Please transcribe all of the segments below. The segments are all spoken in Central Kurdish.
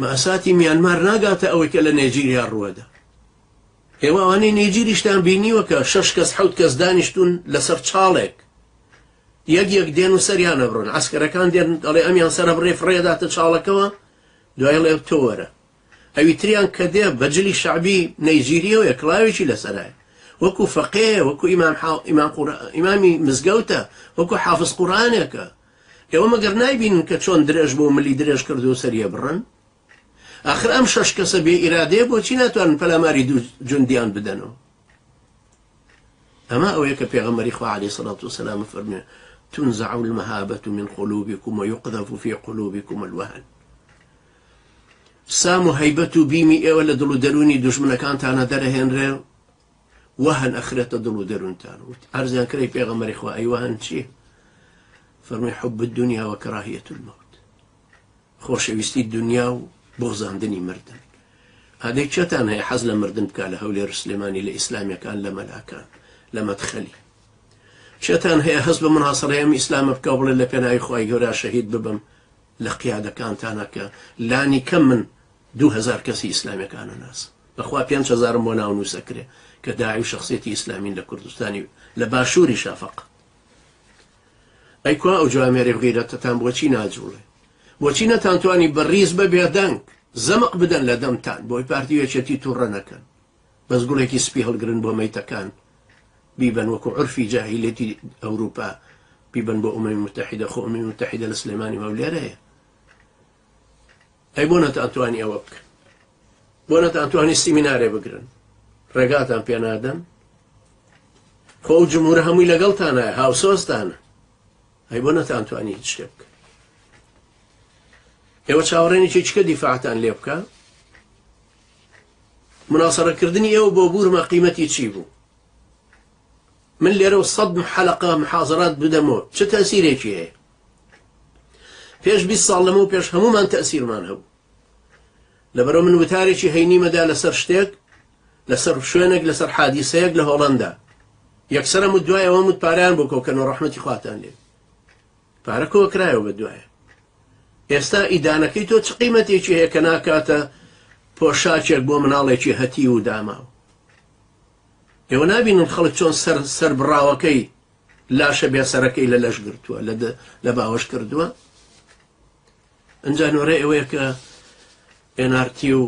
مەئساتی میانمار ناگاتە ئەوەی کە لە نێجیریا ڕووەدا. ئێوە ئەوانەی نێجیریشتان بینیوە کە شەش کەس حەوت کەس دانیشتوون لەسەر چاڵێک یەک یەک دێن و سەریان ئەبڕن، عەسکەرەکان دێن ئەڵێ ئەمیان سەرەبڕێ فڕێداتە چاڵەکەوە دوای ئەڵێ تۆ وەرە. ئەوی تریان کە دێ بە جلی شەعبی نەیجیریەوەیە کڵاوێکی لەسەرایە وەکو فەقێیە وەکو ئیمام ئیمام ئیمامی مزگەوتە وەکو حافز قورئانێکە. ئێوە مەگەر نایبینن کە چۆن درێژ بۆ ملی درێژ کردو سەریە بڕن؟ ئاخر ئەم شەش کەسە بێ ئیرادەیە بۆچی ناتوانن پەلاماری دوو جوندیان بدەنەوە؟ ئەمە ئەوەیە کە پێغەمبەری خوا عەلەیهی سەڵات وسەلام فەرموێ تنزع المهابة من قلوبكم ويقذف في قلوبكم الوهن. سام و هەیبەت و بیمی ئێوە لە دڵ و دەروونی دوژمنەکانتانە دەرەهێنرێ، وەهن ئەخرێتە دڵ و دەروونتان. عەرزیان کرد ئەی پێغەمبەری خوا ئەی وەهن چییە؟ فەرمووی حب الدنیا و کراهیة الموت، خۆشەویستی دنیا و بوغزاندنی مردن. ئادەی کێتان هەیە حەز لە مردن بکا لە هەولێر و سلێمانی لە ئیسلامیەکان لە مەلاکان لە مەدخەلی؟ کێتان هەیە هەست بە مناسەرەی ئەم ئیسلامە بکا و بڵێ لە پێناوی خوای گەورە شەهید ببم لە قیادەکانتانە کە لانی کەم من 2000 کەسی ئیسلامیەکان ئەناسم بەخوا 5000م بۆ ناونووس ئەکرێ کە داعی و شخصیەتی ئیسلامین لە کوردستانی لە باشووری شافەقەت. ئەی کوا ئەو جوامێری و غیرەتەتان بۆچی ناجوڵێ؟ بۆچی نەتانتوانی بە ڕیز بە بێدەنگ زەمق بدەن لە دەمتان بۆی پارتی و یەکێتی توڕە نەکەن؟ بەس گوڵێکی سپی هەڵگرن بۆ مەیتەکان بیبەن وەکو عورفی جاهیلیەتی ئەوروپا بیبەن بۆ ئومەمی متحیدە، خۆ ئومەمی متحیدە لە سلێمانی و هەولێر هەیە. ئەی بۆ نەتانتوانی ئەوە بکەن؟ بۆ نەتانتوانی سیمینارێ بگرن؟ ڕێگاتان پێنادەن؟ خۆ ئەو جمهورە هەمووی لەگەڵتانە، هاوسۆزتانە. ئەی بۆ نەتانتوانی هیچ شتێ بکەن؟ ئێوە چاوەڕێنێکی چکە دیفاعتان لێ بکە؟ مناسەرەکردنی ئێوە بۆ بورما قیمەتی چی بوو؟ من لێرە و سەد حەلەقە محازرات بدەمەوە چ تەسیرێکی هەیە؟ پێش 20 ساڵ لەمەو پێش هەمومان تەسیرمان هەبوو. لەبەرەوە من وتارێکی هەینیمەدا لەسەر شتێک، لەسەر شوێنێک، لەسەر حادیسەیەک لە هۆڵەندا، یەکسەرم و دوای ئەوەم وت پارەیان بۆ کۆکەنەوە ڕەحمەتی خواتان لێ پارە کۆکرایەوە بە دوایە. ئێستا ئیدانەکەی تۆ چ قیمەتێکی هەیە کە ناکاتە پۆشاکێک بۆ مناڵێکی هەتیو و داماو؟ ئێوە نابینن خەڵک چۆن سەر سەربڕاوەکەی لاشە بێسەرەکەی لە لەش گرتووە، لە باوەش کردووە؟ ئەنجا نۆرەی ئەوەیە کە NRT و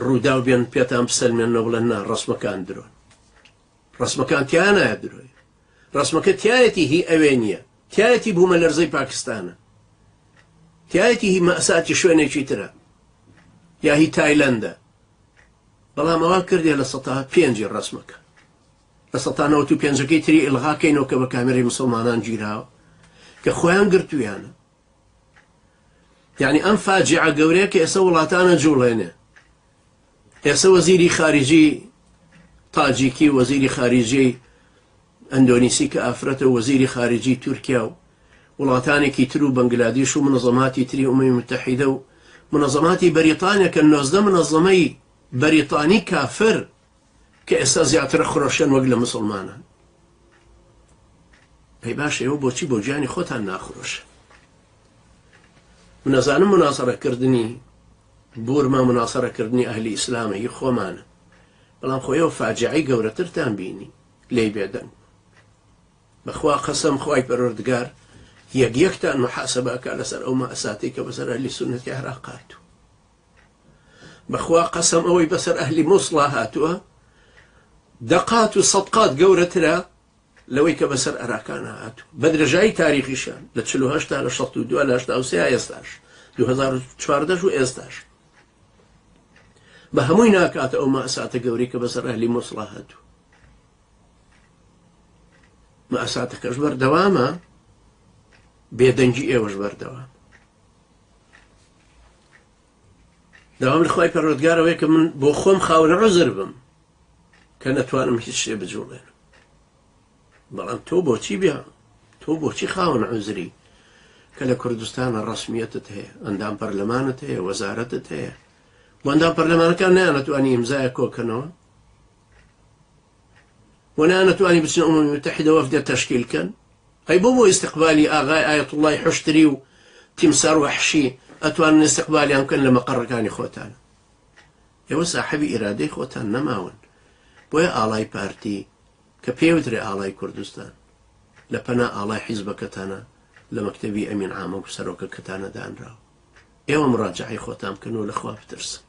ڕووداو بێن پێتان بسەلمێنەوە بڵێن نا ڕسمەکان درۆن. ڕسمەکان تیانایە درۆیە. ڕسمەکە تایەتی هی ئەوێ نییە، تایەتی بوومە لەرزەی پاکستانە، تایەتی هی مەساتی شوێنێکی ترە یا هی تایلەندە. بەڵام ئەوە کردێ 5% ڕسمەکە، 95%ەکەی تری ئیلغاکەینەوە کە بە کامێرەی مسلمانان گیراوە کە خۆیان گرتویانە. یعنی ئەم فاجعە گەورەیە کە ئێستا وڵاتانە جوڵێنێ. ئێستا وەزیری خارجی تاجیکی، وەزیری خارجی ئەندۆنیسی کە ئافرەتە، وەزیری خارجی تورکیا و وڵاتانێکی تر و بەنگلادیش و منەظەماتی تری ئومەمی متحیدە و منەظەماتی بەریتانیا کە 19 منەظەمەی بەریتانی کافر کە ئێستا زیاترە خرۆشێن وەک لە مسلمانان. ئەی باش ئێوە بۆچی بۆ گیانی خۆتان ناخرۆشن؟ منەزانم مناسەرەکردنی بورما مناسەرەکردنی ئەهلی ئیسلامە هی خۆمانە، بەڵام خۆ ئێوە فاجعەی گەورەترتان بینی لێی بێدەنگ. بەخوا قەسەم خوای پەروەردگار یەک یەکتان محاسبە ئەکا لەسەر ئەو مەئساتەی کە بەسەر ئەهلی سوننەتی عێراق هاتوو. بەخوا قەسەم ئەوەی بەسەر ئەهلی موسڵا هاتووە دەقات و سەدقات گەورەترە لەوەی کە بەسەر ئەراکانە هاتوو بە درێژایی تاریخیشان لە 48 تا لە 62 لە 83 ئێستاش 2014 و ئێستاش بە هەمووی ناکاتە ئەو مەئساتە گەورەی کە بەسەر ئەهلی موسڵا هاتوو. مەئساتەکەش بەردەوامە، بێدەنگی ئێوەش بەردەوام. داوام لە خوای پەروەردگار ئەوەیە کە من بۆ خۆم خاوەن عوزر بم کە نەتوانم هیچ شتێ بجوڵێنم. بەڵام تۆ بۆچی بێ تۆ بۆچی خاوەن عوزری کە لە کوردستانە ڕسمیەتت هەیە، ئەندام پەرلەمانت هەیە، وەزارەتت هەیە، بۆ ئەندام پەرلەمانەکان نەیانەتوانی ئیمزایە کۆکەنەوە و نەیانەتوانی بچنە ئومەمی متحیدە وەفدێ تەشکیل کەن؟ ئەی بۆ بۆ ئیستقبالی ئاغای ئایەتوڵڵای حوشتری و تیمسار وەحشی ئەتوانن ئیستیقبالیان بکەن لە مەقەڕەکانی خۆتان. ئێوە ساحەبی ئیرادەی خۆتان نەماون. بۆیە ئاڵای پارتی کە پێوترێ ئاڵای کوردستان لە پەنا ئاڵای حیزبەکەتانە لە مەکتەبی ئەمین عامە و سەرۆکەکەتانە دانراوە. ئێوە مڕاجەعەی خۆتان بکەن و لە خوا بترسن.